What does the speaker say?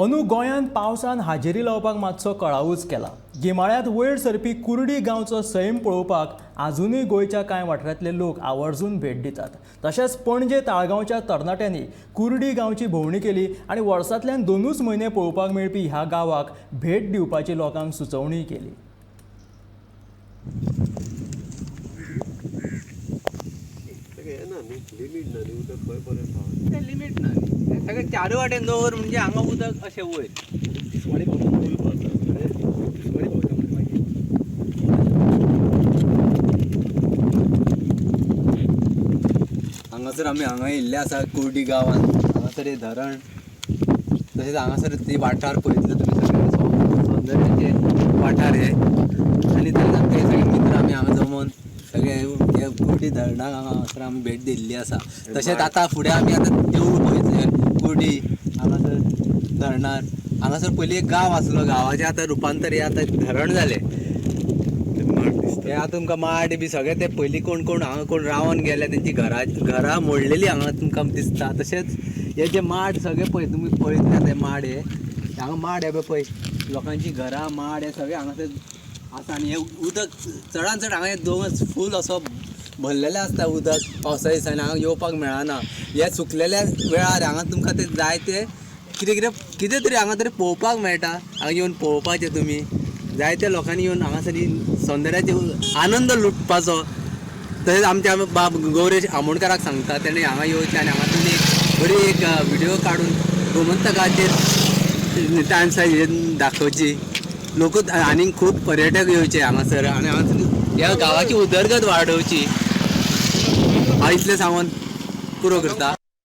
अंदू गोंयांत पावसान हाजेरी लावपाक मातसो कळावूच केला. गिमाळ्यांत वयर सरपी कुर्डी गांवचो सैम पळोवपाक आजुनूय गोंयच्या कांय वाठारांतले लोक आवर्जून भेट दितात. तशेंच पणजे ताळगांवच्या तरणाट्यांनी कुर्डी गांवची भोंवडी केली आनी वर्सांतल्यान 2च म्हयने पळोवपाक मेळपी ह्या गांवाक भेट दिवपाची लोकांक सुचोवणीय केली. लिमीट ना न्ही, सगळे चारू वाटेन दवर म्हणजे हांगा उदक अशें वयर. तिसवाडी पावता, फूल पावता, तिसवाडी पावता मरे मागीर. हांगासर आमी हांगा येयल्ले आसा कुर्डी गांवांत. हांगासर हे धरण, तशेंच हांगासर ती वाठार पळयतले तुमी, सगळे सौंदर्याचे वाठार हे. आनी तशेंच आमचे सगळे मित्र आमी हांगा जमोन सगळे हे कुर्डी धरणाक हांगासर आमी भेट दिल्ली आसा. तशेंच आतां फुडें आमी आतां देवूळ पळयतले कुर्डी हांगासर धरणार. हांगासर पयलीं एक गांव आसलो, गांवाचें आतां रुपांतर हें आतां धरण जालें. हे आतां तुमकां माड बी सगळे ते पयलीं कोण कोण हांगा कोण रावन गेले तेंची घरां मोडलेली हांगा तुमकां दिसता. तशेंच हे जे माड सगळे पळय तुमी पळयतले ते माड, हे हांगा माड हे पळय लोकांची घरां माड हे सगळे हांगासर आसा. आनी हे उदक चडान चड हांगा हे दोंगर फूल असो भरलेलें आसता उदक पावसा दिसांनी, हांगा येवपाक मेळना. हे सुकलेल्या वेळार हांगा तुमकां ते जाय ते कितें कितें कितें तरी हांगा तरी पळोवपाक मेळटा. हांगा येवन पळोवपाचें तुमी जायत्या लोकांनी येवन हांगासर सौंदर्याचे आनंद लुटपाचो. तशेंच आमच्या बाब गौरेश आमोणकाराक सांगता तेणें हांगा येवचें आनी हांगा तुमी एक बरी एक व्हिडियो काडून गोमंतकाचेर टायम्साचेर दाखोवची. लोकूच आनीक खूब पर्यटक येवचे हांगासर आनी हांगासर ह्या गांवाची उदरगत वाडोवची. हांव इतलें सांगून पुरो करता.